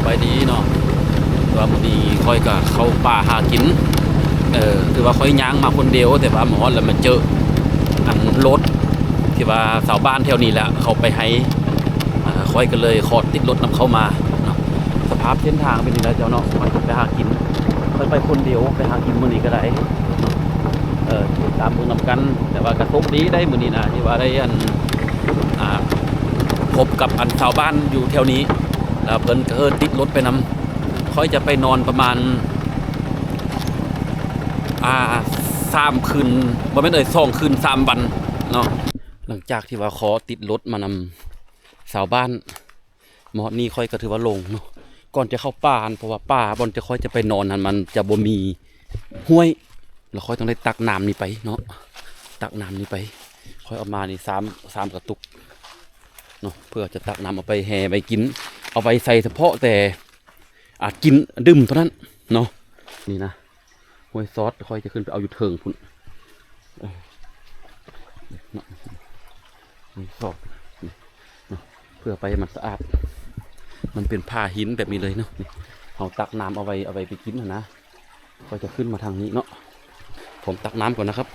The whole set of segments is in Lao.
ສະບາຍດີເນາະ ແຕ່ວ່າມື້ນີ້ຂ້ອຍກໍເຂົ້າປ່າຫາກິນ ເອີ ຖືວ່າຂ້ອຍຍ່າງມາຄົນດຽວ ແຕ່ວ່າມາຮອດແລ້ວມາເຈີອັນລົດທີ່ວ່າຊາວບ້ານແຖວນີ້ແຫຼະ ເຂົາໄປໄຮ່ ອາ ຂ້ອຍກໍເລີຍຂໍຕິດລົດນຳເຂົາມາເນາະ. ສະພາບເສັ້ນທາງເປັນຈັ່ງໃດເຈົ້າເນາະ ມັນກໍໄປຫາກິນ ຂ້ອຍໄປຄົນດຽວ ໄປຫາກິນມື້ນີ້ກໍໄດ້ເນາະ ເອີ ຕິດຕາມເບິ່ງນຳກັນ. ແຕ່ວ່າກໍໂຊກດີໄດ໋ມື້ນີ້ນະ ທີ່ວ່າໄດ້ອັນ ອ່າ ພົບກັບອັນຊາວບ້ານຢູ່ແຖວນີ້ ແລ້ວເພິ່ນກໍ ເອີ ຕິດລົດໄປນຳ. ຂ້ອຍຈະໄປນອນປະມານ ອ່າ ສາມຄືນ ບໍ່ແມ່ນເອີຍ ສອງຄືນສາມວັນເນາະ. ຫຼັງຈາກທີ່ວ່າຂໍຕິດລົດມານຳຊາວບ້ານ ມາຮອດນີ້ຂ້ອຍກໍຖືວ່າຫຼົງເນາະ ກ່ອນຈະເຂົ້າປ່າຫັ້ນ ເພາະວ່າປ່າບ່ອນທີ່ຂ້ອຍຈະໄປນອນຫັ້ນ ມັນຈະບໍ່ມີຫ້ວຍ ແລ້ວຂ້ອຍຕ້ອງໄດ້ຕັກນ້ຳນີ້ໄປເນາະ ຕັກນ້ຳນີ້ໄປ. ຂ້ອຍເອົາມານີ້ສາມ ສາມກະຕຸກເນາະ ເພື່ອຈະຕັກນ້ຳເອົາໄປແຮ່ໄວ້ກິນ ເອົາໄວ້ໃສ່ສະເພາະແຕ່ ອາ ກິນດື່ມເທົ່ານັ້ນເນາະ. ນີ້ນະ ຫ້ວຍຊອດ ຂ້ອຍຈະຂຶ້ນໄປເອົາຢູ່ເທິງພຸ້ນ ເອີ ເນາະ ຫ້ວຍຊອດ ນີ້ເນາະ ເພື່ອໄປໃຫ້ມັນສະອາດ ມັນເປັນຜາຫີນແບບນີ້ເລີຍເນາະ. ນີ້ ເຮົາຕັກນ້ຳເອົາໄວ້ ເອົາໄວ້ໄປກິນຫັ້ນນະ. ຂ້ອຍຈະຂຶ້ນມາທາງນີ້ເນາະ ຜົມຕັກນ້ຳກ່ອນນະຄັບ.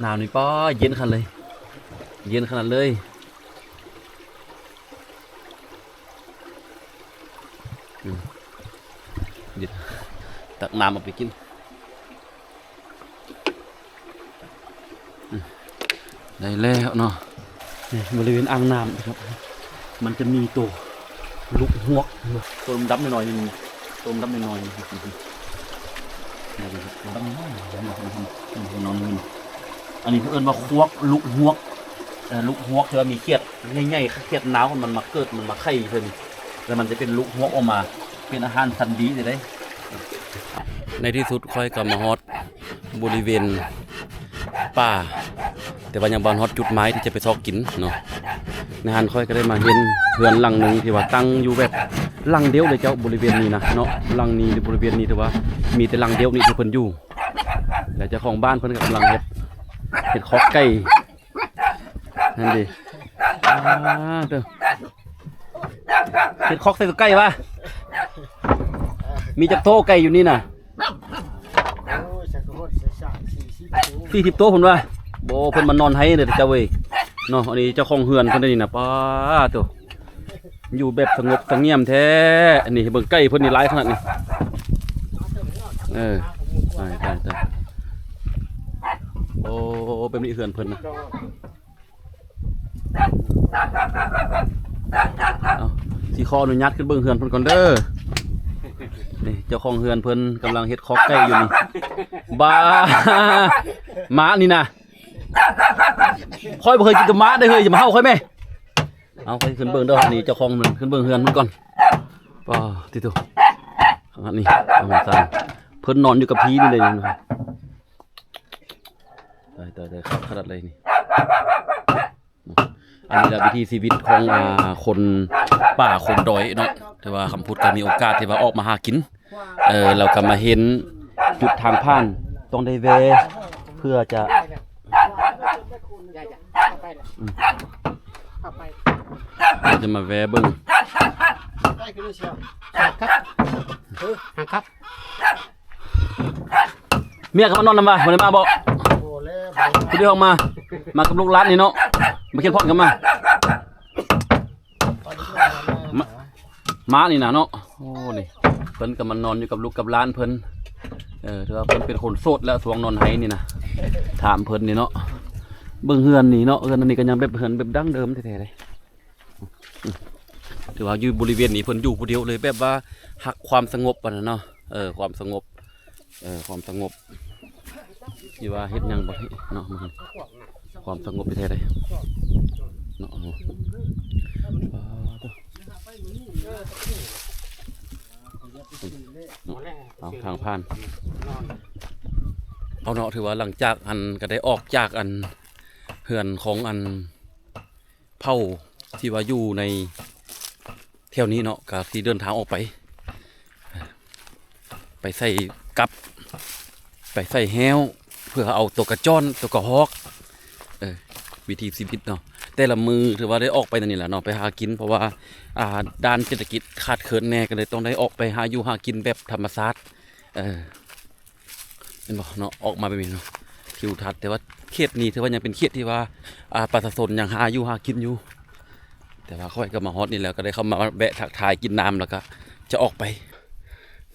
ນ້ຳນີ້ ປ້າ ເຢັນຂະໜາດເລີຍ ເຢັນຂະໜາດເລີຍ. ອືມ ເຢັນ ຕັກນ້ຳເອົາໄປກິນ. ອືມ ໄດ້ແລ້ວເນາະ ນີ້ບໍລິເວນອ່າງນ້ຳນະຄັບ ມັນຈະມີໂຕລູກຮວກ ເຫັນບໍ່ ໂຕດຳໆໜ້ອຍໆ ໂຕດຳໆໜ້ອຍໆ ນີ້ ໂຕດຳໆ ນອນຢູ່ນີ້. ອັນນີ້ເພິ່ນເອີ້ນວ່າຄວກລູກຮວກ ເອີ ລູກຮວກທີ່ວ່າມີຂຽດໃຫຍ່ໆ ຂຽດນາວ ມັນມາເກີດ ມັນມາໄຂ່ເທື່ອນີ້ ແລ້ວມັນຈະເປັນລູກຮວກອອກມາ ເປັນອາຫານຊັ້ນດີເດ້. ໃນທີ່ສຸດຂ້ອຍກໍມາຮອດບໍລິເວນປ່າ ແຕ່ວ່າຍັງບໍ່ຮອດຈຸດໝາຍທີ່ຈະໄປຊອກກິນເນາະ. ໃນຫັ້ນຂ້ອຍກໍໄດ້ມາເຫັນເຮືອນຫຼັງໜຶ່ງທີ່ວ່າຕັ້ງຢູ່ແບບຫຼັງດຽວເລີຍເຈົ້າ ບໍລິເວນນີ້ນະເນາະ. ຫຼັງນີ້ ບໍລິເວນນີ້ຖືວ່າມີແຕ່ຫຼັງດຽວນີ້ທີ່ເພິ່ນຢູ່ ແລ້ວເຈົ້າຂອງບ້ານເພິ່ນກໍກຳລັງເຮັດ ເຮັດຄອກໄກ່ ນັ້ນເດ ອ່າ ເຕີ ເຮັດຄອກໃສ່ໄກ່ວະ ມີຈັກໂຕໄກ່ຢູ່ນີ້ນະ? ໂອ້ຍ ສັກກະໂພດ ສີ່ສິບໂຕ ສີ່ສິບໂຕພຸ້ນວະ. ໂອ້ ເພິ່ນມານອນໄຮ່ເດີເຈົ້າເອີຍເນາະ. ອັນນີ້ເຈົ້າຂອງເຮືອນເພິ່ນນີ້ນະ ປ້າໂຕ ຢູ່ແບບສະຫງົບສະຫງຽມແທ້. ອັນນີ້ເບິ່ງໄກ່ເພິ່ນນີ້ຫຼາຍຂະໜາດນີ້ ເອີ ຕາຍ ຕາຍ ຕາຍ ໂອ້ ແບບນີ້ເຮືອນເພິ່ນນະ. ເອົາ ຊິຂໍອະນຸຍາດຂຶ້ນເບິ່ງເຮືອນເພິ່ນກ່ອນເດີ. ນີ້ເຈົ້າຂອງເຮືອນເພິ່ນກຳລັງເຮັດຄອກໄກ່ຢູ່ນີ້. ບ້າ ໝານີ້ນະ ຂ້ອຍບໍ່ເຄີຍກິນແຕ່ໝາເດ້ເຮີ້ຍ ຢ່າມາເຫົ່າຂ້ອຍແມ້. ເອົາ ຂ້ອຍຂຶ້ນເບິ່ງເດີ. ນີ້ເຈົ້າຂອງເຮືອນ ຂຶ້ນເບິ່ງເຮືອນເພິ່ນກ່ອນ. ປ້າ ຕິໂຕ ອັນນີ້ ເພິ່ນນອນຢູ່ກັບພີນີ້ເລີຍ. ຕາຍ ຕາຍ ຕາຍ ຄັກຂະໜາດເລີຍນີ້. ອັນນີ້ລະວິຖີຊີວິດຂອງ ອ່າ ຄົນປ່າຄົນດອຍເນາະ. ແຕ່ວ່າຄຳພຸດກໍມີໂອກາດທີ່ວ່າອອກມາຫາກິນ ເອີ ແລ້ວກໍມາເຫັນຈຸດທາງຜ່ານ ຕ້ອງໄດ້ແວ່ເພື່ອຈະ ອືມ ຈະມາແວ່ເບິ່ງ. ເມຍກໍມານອນນຳວ່າ ບໍ່ໄດ້ມາບໍ? ຜູ້ດຽວອອກມາ ມາກັບລູກຫຼານນີ້ເນາະ ມາຂຽນພອນກັນມາ ມາ ມານີ້ນະເນາະ. ໂອ້ ນີ້ເພິ່ນກໍມານອນຢູ່ກັບລູກກັບຫຼານເພິ່ນ ເອີ ຖືວ່າເພິ່ນເປັນຄົນໂສດແລ້ວ ຊ່ວງນອນໄຮ່ນີ້ນະ. ຖາມເພິ່ນນີ້ເນາະ ເບິ່ງເຮືອນນີ້ເນາະ ເຮືອນອັນນີ້ກໍຍັງແບບເຮືອນແບບດັ້ງເດີມແທ້ໆເດ້. ຖືວ່າຢູ່ບໍລິເວນນີ້ເພິ່ນຢູ່ຜູ້ດຽວເລີຍ ແບບວ່າຮັກຄວາມສະຫງົບຫັ້ນນະເນາະ. ເອີ ຄວາມສະຫງົບ ເອີ ຄວາມສະຫງົບ ທີ່ວ່າເຮັດຫຍັງບໍ່ໄດ້ເນາະ ຄວາມສະຫງົບແທ້ໆເດ້ເນາະ. ເອົາ ທາງຜ່ານ ເອົາເນາະ. ຖືວ່າຫຼັງຈາກອັນ ກໍໄດ້ອອກຈາກອັນ ເຮືອນຂອງອັນ ເຜົ່າ ທີ່ວ່າຢູ່ໃນແຖວນີ້ເນາະ ກໍຊິເດີນທາງອອກໄປ ໄປໃສ່ກັບ ໄປໃສ່ແຮ້ວ ເພື່ອເອົາຕົວກະຈ້ອນ ຕົວກະຮອກ ເອີ ວິຖີຊີວິດເນາະ ແຕ່ລະມື້ຖືວ່າໄດ້ອອກໄປແນວນີ້ແຫຼະເນາະ ໄປຫາກິນ ເພາະວ່າ ອ່າ ດ້ານເສດຖະກິດຂາດເຂີນແດ່ ກໍເລີຍຕ້ອງໄດ້ອອກໄປຫາຢູ່ຫາກິນແບບທຳມະຊາດ ເອີ ເຫັນບໍ່ເນາະ ອອກມາແບບນີ້ເນາະ ທິວທັດ ແຕ່ວ່າເຂດນີ້ຖືວ່າຍັງເປັນເຂດທີ່ວ່າ ອ່າ ປະຊາຊົນຍັງຫາຢູ່ຫາກິນຢູ່ ແຕ່ວ່າຂ້ອຍກໍມາຮອດນີ້ແລ້ວ ກໍໄດ້ເຂົ້າມາແວະທັກທາຍກິນນ້ຳ ແລ້ວກໍຈະອອກໄປ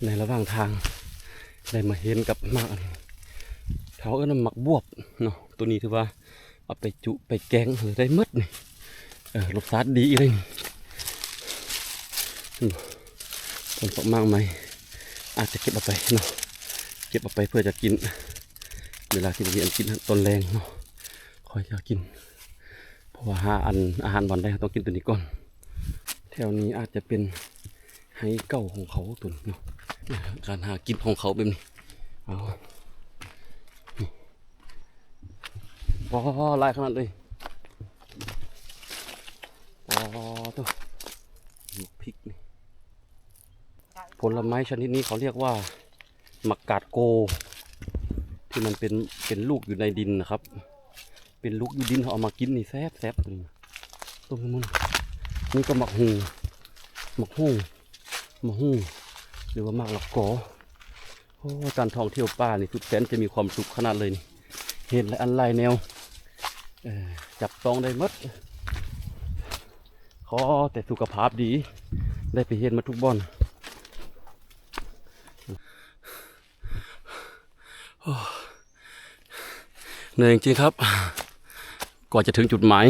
ໃນລະຫວ່າງທາງ ໄດ້ມາເຫັນກັບໝາກອັນນີ້ ເຂົາເອີ້ນວ່າໝາກບວບເນາະ ໂຕນີ້ຖືວ່າເອົາໄປຈຸໄປແກງໄດ້ໝົດນີ້ ເອີ ລົດຊາດດີອີ່ຫຼີນີ້ ເຫັນບໍ່ ຕົ້ນໝາກໃໝ່ ອາດຈະເກັບເອົາໄປເນາະ ເກັບເອົາໄປເພື່ອຈະກິນ ເວລາທີ່ບໍ່ມີອັນກິນຕອນແລງເນາະ ຂ້ອຍຈະກິນ ເພາະວ່າຫາອັນ ອາຫານບໍ່ໄດ້ ເຮົາຕ້ອງກິນໂຕນີ້ກ່ອນ ແຖວນີ້ອາດຈະເປັນໄຮ່ເກົ່າຂອງເຂົາໂຕນີ້ເນາະ ການຫາກິນຂອງເຂົາແບບນີ້ ເອົາ ປາ ຫຼາຍຂະໜາດເລີຍ ປາໂທ້ ໝາກພິກນີ້ ຜົນລະໄມ້ຊະນິດນີ້ເຂົາຮຽກວ່າ ໝາກກາດໂກ ທີ່ມັນເປັນ ເປັນລູກຢູ່ໃນດິນນະຄັບ ເປັນລູກຢູ່ດິນ ເຮົາເອົາມາກິນນີ້ແຊບໆ ໂຕນີ້ ຕົ້ນມັນ ນີ້ກໍໝາກຫູ່ ໝາກຫູ່ ໝາກຫູ່ ຫຼືວ່າໝາກລະກໍ ໂອ້ ການທ່ອງທ່ຽວປ່ານີ້ສຸດແສນຈະມີຄວາມສຸກຂະໜາດເລີຍນີ້ ເຫັນຫຼາຍອັນຫຼາຍແນວ ເອີ ຈັບຕ້ອງໄດ້ໝົດ ຂໍແຕ່ສຸຂະພາບດີ ໄດ້ໄປເຫັນໝົດທຸກບ່ອນ ໂອ້ ເໜື່ອຍຈິງໆ ຄັບ ກວ່າຈະເຖິງຈຸດໝາຍ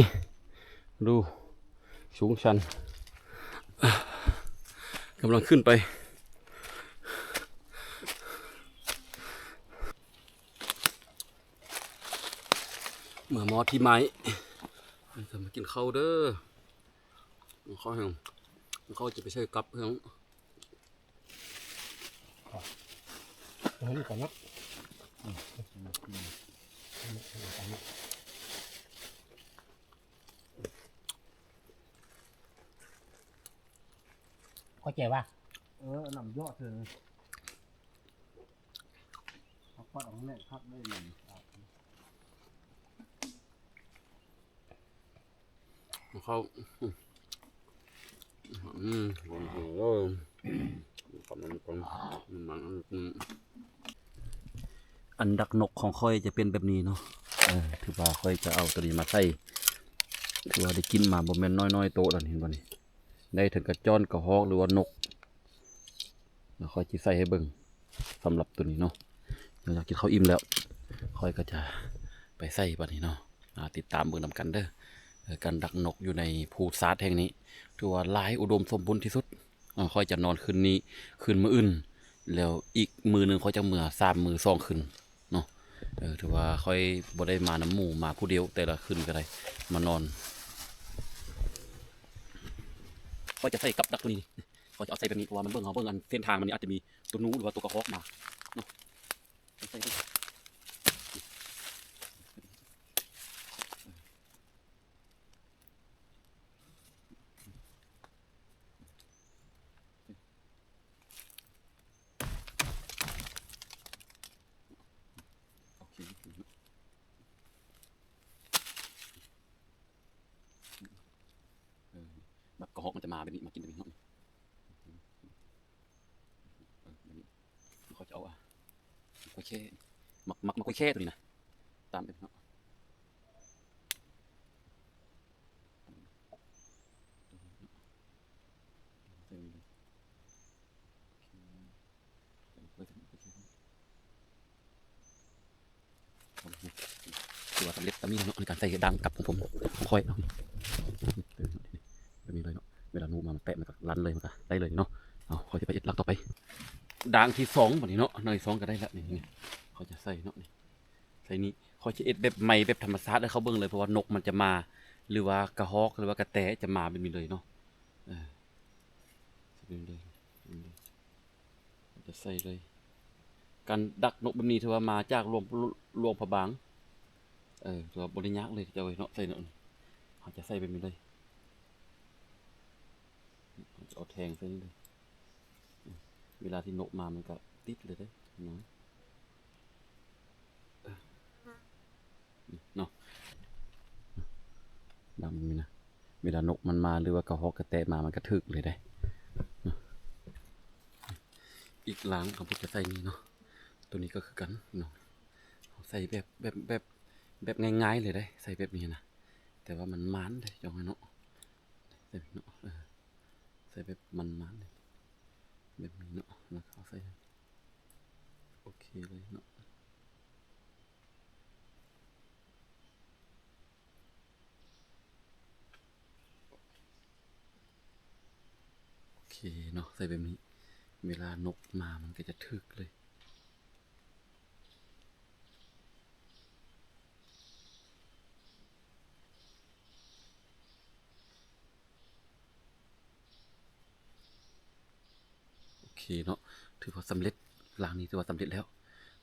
ດູ ສູງຊັນ ກຳລັງຂຶ້ນໄປ ເມືອມອດທີ່ໄມ້ ມາກິນເຂົ້າເດີ ເຂົ້າແຫ້ງ ເຂົ້າຈະໄປໃສ່ກັບແຫ້ງ ເອົານີ້ກ່ອນເນາະ ເຂົ້າໃຈວ່າ ເອີ ນ້ຳເຍາະເຖິງ ເອົາຄວັດອອກແນ່ຄັກເລີຍນີ້ ເຂົ້າ ອືມ ຄຳນຳກັນ ມັນ ອັນດັກນົກຂອງຂ້ອຍຈະເປັນແບບນີ້ເນາະ ເອີ ຖືວ່າຂ້ອຍຈະເອົາໂຕນີ້ມາໃສ່ ຖືວ່າໄດ້ກິນມາບໍ່ແມ່ນນ້ອຍໆ ໂຕແລ້ວ ເຫັນບໍ່ນີ້ ໄດ້ເຖິງກະຈ້ອນ ກະຮອກ ຫຼືວ່ານົກ ແລ້ວຂ້ອຍຊິໃສ່ໃຫ້ເບິ່ງ ສຳລັບໂຕນີ້ເນາະ ຫຼັງຈາກກິນເຂົ້າອີ່ມແລ້ວ ຂ້ອຍກໍຈະໄປໃສ່ບັດນີ້ເນາະ ອາ ຕິດຕາມເບິ່ງນຳກັນເດີ ເອີ ການດັກນົກຢູ່ໃນພູຊາດແຫ່ງນີ້ ຖືວ່າຫຼາຍອຸດົມສົມບູນທີ່ສຸດ ອາ ຂ້ອຍຈະນອນຄືນນີ້ ຄືນມື້ອື່ນ ແລ້ວອີກມື້ໜຶ່ງຂ້ອຍຈະເມືອ ສາມມື້ສອງຄືນເນາະ ເອີ ຖືວ່າຂ້ອຍບໍ່ໄດ້ມານຳໝູ່ ມາຜູ້ດຽວ ແຕ່ລະຄືນກໍໄດ້ມານອນ ຂ້ອຍຈະໃສ່ກັບດັກໂຕນີ້ ຂ້ອຍຈະເອົາໃສ່ແບບນີ້ ເພາະວ່າມັນເບິ່ງ ເຮົາເບິ່ງອັນເສັ້ນທາງມັນນີ້ ອາດຈະມີໂຕໜູ ຫຼືວ່າໂຕກະຮອກມາເນາະ ໃສ່ເລີຍ ໂອເຄ ເອີ ບັກກະຮອກມັນຈະມາແບບນີ້ ມາກິນແບບນີ້ເນາະ ເອີ ແບບນີ້ ຂ້ອຍຈະເອົາ ອາ ໝາກກ້ວຍແຂ້ ໝາກ ໝາກ ໝາກກ້ວຍແຂ້ໂຕນີ້ນະ ຕາມແບບນີ້ເນາະ ໃສ່ນີ້ເລີຍ ໂອເຄ ຖືວ່າສຳເລັດຕາມນີ້ເນາະ ໃນການໃສ່ດາງກັບຂອງຜົມ ຂອງຂ້ອຍເນາະ ແບບນີ້ເລີຍເນາະ ເວລາໜູມາມັນແຕະ ມັນກໍລັນເລີຍ ມັນກໍໄດ້ເລີຍເນາະ ເອົາ ຂ້ອຍຈະໄປເຮັດຫຼັກຕໍ່ໄປ ດາງທີສອງບັດນີ້ເນາະ ດາງທີສອງກໍໄດ້ລະ ນີ້ ນີ້ ຂ້ອຍຈະໃສ່ເນາະ ນີ້ ໃສ່ນີ້ ຂ້ອຍຈະເຮັດແບບໃໝ່ ແບບທຳມະຊາດໃຫ້ເຂົາເບິ່ງເລີຍ ເພາະວ່ານົກມັນຈະມາ ຫຼືວ່າກະຮອກ ຫຼືວ່າກະແຕຈະມາແບບນີ້ເລີຍເນາະ ເອີ ໃສ່ແບບນີ້ເລີຍ ເຮົາຈະໃສ່ເລີຍ ການດັກນົກແບບນີ້ຖືວ່າມາຈາກຫຼວງ ຫຼວງພະບາງ ເອີ ຖືວ່າບໍ່ໄດ້ຍາກເລີຍເຈົ້າເອີຍເນາະ ໃສ່ເນາະ ເຮົາຈະໃສ່ແບບນີ້ເລີຍ ແທງໃສ່ນີ້ເລີຍ. ເວລາທີ່ນົກມາມັນກໍຕິດເລີຍເດ້ເນາະ ເນາະ. ດຳນີ້ນະ ເວລານົກມັນມາ ຫຼືວ່າກະຮອກກະແຕມາ ມັນກະຖືກເລີຍເດ້ເນາະ. ອີກລາງເຮົາກໍຈະໃສ່ນີ້ເນາະ ໂຕນີ້ກໍຄືກັນເນາະ. ເຮົາໃສ່ແບບ ແບບ ແບບ ແບບງ່າຍໆເລີຍເດ້ ໃສ່ແບບນີ້ນະ ແຕ່ວ່າມັນໝານເດ້ ເຈົ້າເນາະ. ໃສ່ເນາະ ເອີ ໃສ່ແບບມັນໆເລີຍ ແບບນີ້ເນາະ ແລ້ວກໍເອົາໃສ່ ໂອເຄເລີຍເນາະ. ໂອເຄເນາະ ໃສ່ແບບນີ້ ເວລານົກມາມັນກໍຈະຖືກເລີຍ. ໂອເຄເນາະ ຖືວ່າສຳເລັດ ລາງນີ້ຖືວ່າສຳເລັດແລ້ວ.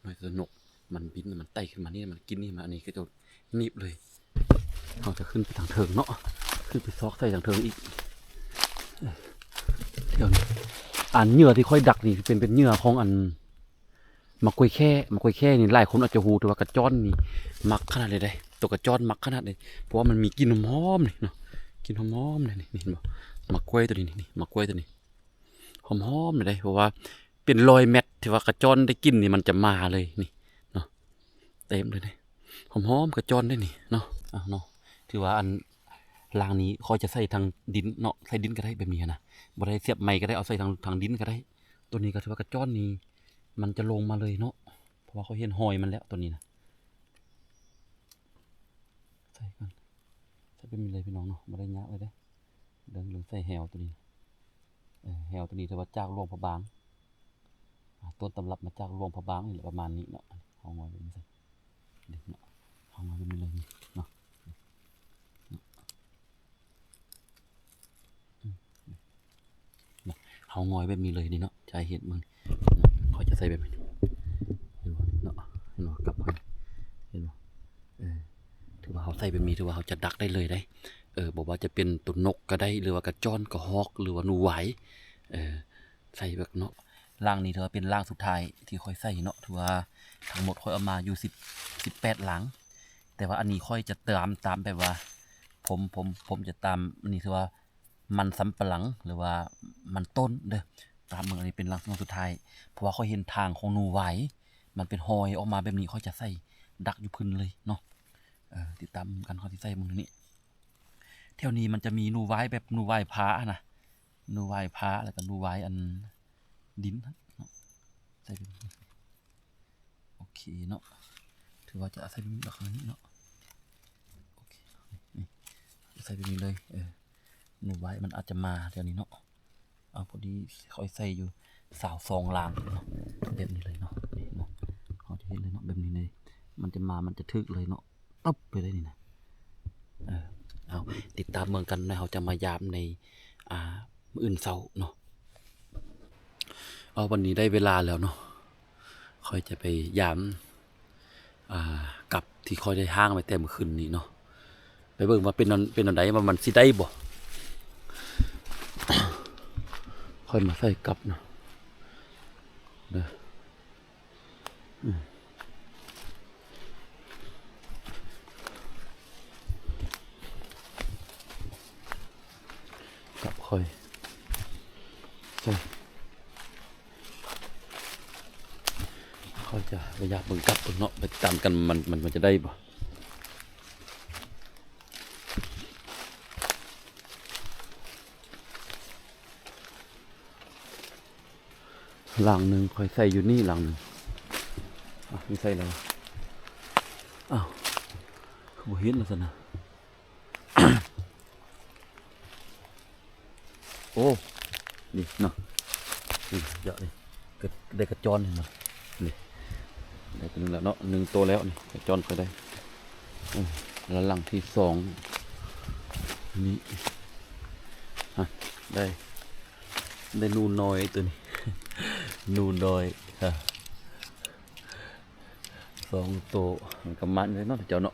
ນ້ອຍແຕ່ນົກມັນບິນ ມັນໄຕ່ຂຶ້ນມານີ້ ມັນກິນນີ້ມາ ອັນນີ້ກໍຈະໜີບເລີຍ. ເຮົາຈະຂຶ້ນໄປທາງເທິງເນາະ ຂຶ້ນໄປຊອກໃສ່ທາງເທິງອີກ. ດຽວນີ້ ອັນເຫຍື່ອທີ່ຂ້ອຍດັກນີ້ເປັນ ເປັນເຫຍື່ອຂອງອັນ ໝາກກ້ວຍແຂ້ ໝາກກ້ວຍແຂ້ນີ້ຫຼາຍຄົນອາດຈະຮູ້ ແຕ່ວ່າກະຈ້ອນນີ້ມັກຂະໜາດເລີຍເດ້ ໂຕກະຈ້ອນມັກຂະໜາດເລີຍ ເພາະວ່າມັນມີກິ່ນຫອມໆນີ້ເນາະ ກິ່ນຫອມໆນີ້ ນີ້ເຫັນບໍ່ ໝາກກ້ວຍໂຕນີ້ ນີ້ ນີ້ ໝາກກ້ວຍໂຕນີ້ ຫອມໆເລີຍເດ້ ເພາະວ່າເປັນຮ້ອຍແມັດ ທີ່ວ່າກະຈ້ອນໄດ້ກິ່ນນີ້ມັນຈະມາເລີຍນີ້ເນາະ ເຕັມເລີຍເດ້ ຫອມໆກະຈ້ອນເດ້ນີ້ເນາະ. ອ້າວເນາະ ຖືວ່າອັນລາງນີ້ຂ້ອຍຈະໃສ່ທາງດິນເນາະ ໃສ່ດິນກະໄດ້ແບບນີ້ນະ ບໍ່ໄດ້ສຽບໄມ້ກະໄດ້ ເອົາໃສ່ທາງ ທາງດິນກະໄດ້. ໂຕນີ້ກະຖືວ່າກະຈ້ອນນີ້ ມັນຈະລົງມາເລີຍເນາະ ເພາະວ່າຂ້ອຍເຫັນຮອຍມັນແລ້ວໂຕນີ້ນະ. ໃສ່ກ່ອນ ໃສ່ແບບນີ້ເລີຍພີ່ນ້ອງເນາະ ບໍ່ໄດ້ຍາກເລີຍເດ້ ເລື່ອງ ເລື່ອງໃສ່ແຮວໂຕນີ້. ເອີ ແຮວໂຕນີ້ຖືວ່າຈາກຫຼວງພະບາງ ອາ ຕົ້ນຕຳລັບມາຈາກຫຼວງພະບາງນີ້ແຫຼະ ປະມານນີ້ເນາະ. ເຮົາງອຍແບບນີ້ໃສ່ ນີ້ເນາະ ເຮົາງອຍແບບນີ້ເລີຍນີ້ເນາະ. ເຮົາງອຍແບບນີ້ເລີຍນີ້ເນາະ ຈະໃຫ້ເຫັນເບິ່ງ ຂ້ອຍຈະໃສ່ແບບນີ້ ເຫັນບໍ່ເນາະ ເຫັນບໍ່ ກັບຂ້ອຍ ເຫັນບໍ່ ເອີ ຖືວ່າເຮົາໃສ່ແບບນີ້ ຖືວ່າເຮົາຈະດັກໄດ້ເລີຍເດ້. ເອີ ບໍ່ວ່າຈະເປັນໂຕນົກກະໄດ້ ຫຼືວ່າກະຈ້ອນ ກະຮອກ ຫຼືວ່າໜູຫວາຍ ເອີ ໃສ່ເບິດເນາະ. ລາງນີ້ຖືວ່າເປັນລາງສຸດທ້າຍທີ່ຂ້ອຍໃສ່ເນາະ ຖືວ່າທັງໝົດຂ້ອຍເອົາມາຢູ່ສິບ ສິບແປດລາງ ແຕ່ວ່າອັນນີ້ຂ້ອຍຈະຕາມ ຕາມແບບວ່າ ຜົມ ຜົມ ຜົມຈະຕາມ ອັນນີ້ຖືວ່າມັນສຳປະຫຼັງ ຫຼືວ່າມັນຕົ້ນເດີ ຕາມເບິ່ງ. ອັນນີ້ເປັນລາງສຸດທ້າຍ ເພາະວ່າຂ້ອຍເຫັນທາງຂອງໜູຫວາຍ ມັນເປັນຮອຍອອກມາແບບນີ້ ຂ້ອຍຈະໃສ່ດັກຢູ່ພື້ນເລີຍເນາະ. ເອີ ຕິດຕາມກັນ ຂ້ອຍຊິໃສ່ເບິ່ງນີ້ ແຖວນີ້ມັນຈະມີໜູຫວາຍແບບໜູຫວາຍປ່າຫັ້ນນະ ໜູຫວາຍປ່າ ແລ້ວກະໜູຫວາຍອັນດິນຫັ້ນເນາະ ໃສ່ເປັນ ໂອເຄເນາະ ຖືວ່າຈະໃສ່ເປັນແບບນີ້ເນາະ ໂອເຄ ນີ້ ໃສ່ແບບນີ້ເລີຍ ເອີ ໜູຫວາຍມັນອາດຈະມາແຖວນີ້ເນາະ. ເອົາ ພໍດີຂ້ອຍໃສ່ຢູ່ຊາວສອງລາງເນາະ ແບບນີ້ເລີຍເນາະ ນີ້ເນາະ ເຮົາຈະເຫັນເລີຍເນາະ ແບບນີ້ເລີຍ ມັນຈະມາ ມັນຈະຖືກເລີຍເນາະ ຕຶບ ໄປເລີຍນີ້ນະ. ເອີ ເອົາ ຕິດຕາມເບິ່ງກັນ ແລ້ວເຮົາຈະມາຢາມໃນ ອ່າ ມື້ອື່ນເຊົ້າເນາະ. ເອົາ ວັນນີ້ໄດ້ເວລາແລ້ວເນາະ ຂ້ອຍຈະໄປຢາມ ອ່າ ກັບທີ່ຂ້ອຍໄດ້ຫ້າງໄວ້ແຕ່ມື້ຄືນນີ້ເນາະ ໄປເບິ່ງວ່າເປັນອັນ ເປັນອັນໃດ ວ່າມັນຊິໄດ້ບໍ່. ຂ້ອຍມາໃສ່ກັບເນາະ ເດີ ອືມ ກັບຂ້ອຍໃສ່ ຂ້ອຍຈະໄປຢາມເບິ່ງກັບເບິ່ງເນາະ ໄປຕິດຕາມກັນ ມັນ ມັນ ມັນຈະໄດ້ບໍ່. ຫຼັງໜຶ່ງຂ້ອຍໃສ່ຢູ່ນີ້ ຫຼັງໜຶ່ງ ອ່ະ ມີໃສ່ແລ້ວ ອ້າວ ຄືບໍ່ເຫັນລະຊັ້ນນະ. ໂອ້ ນີ້ເນາະ ນີ້ເຍາະນີ້ ກະໄດ້ກະຈ້ອນເຫັນບໍ່ ນີ້ ໄດ້ໂຕໜຶ່ງແລ້ວເນາະ ໜຶ່ງໂຕແລ້ວນີ້ ກະຈ້ອນຂ້ອຍໄດ້ ເອີ ແລ້ວຫຼັງທີສອງນີ້ ຮະ ໄດ້ ໄດ້ໜູນ້ອຍໂຕນີ້ ໜູນ້ອຍ ຮະ ສອງໂຕ ມັນກະມັນເດ້ເນາະເຈົ້າເນາ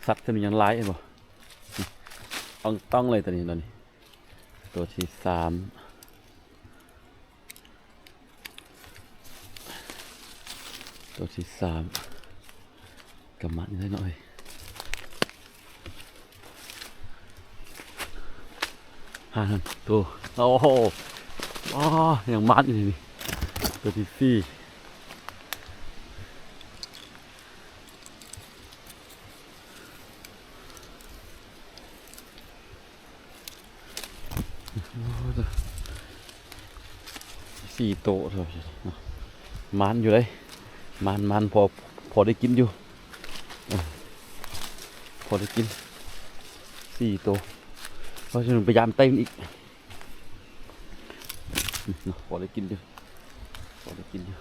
ະ. ສັດເພິ່ນຍັງຫຼາຍເຫັນບໍ່? ອອງຕອງເລີຍຕົວນີ້ ຕົວນີ້ ຕົວທີສາມ ຕົວທີສາມ ກະມັນຢູ່ໄດ໋ເນາະເອີຍ. ຫາໂຕ ໂອ້ໂຫ ອໍ ຍັງມານຢູ່ນີ້ ໂຕທີສີ່. ສີ່ໂຕເນາະ ມານຢູ່ເດ້ ມານ ມານ ພໍ ພໍໄດ້ກິນຢູ່ ເອີ ພໍໄດ້ກິນ ສີ່ໂຕ ເພາະສະນັ້ນໄປຢາມໄຕ່ມັນອີກ ພໍໄດ້ກິນຢູ່ ພໍໄດ້ກິນຢູ່.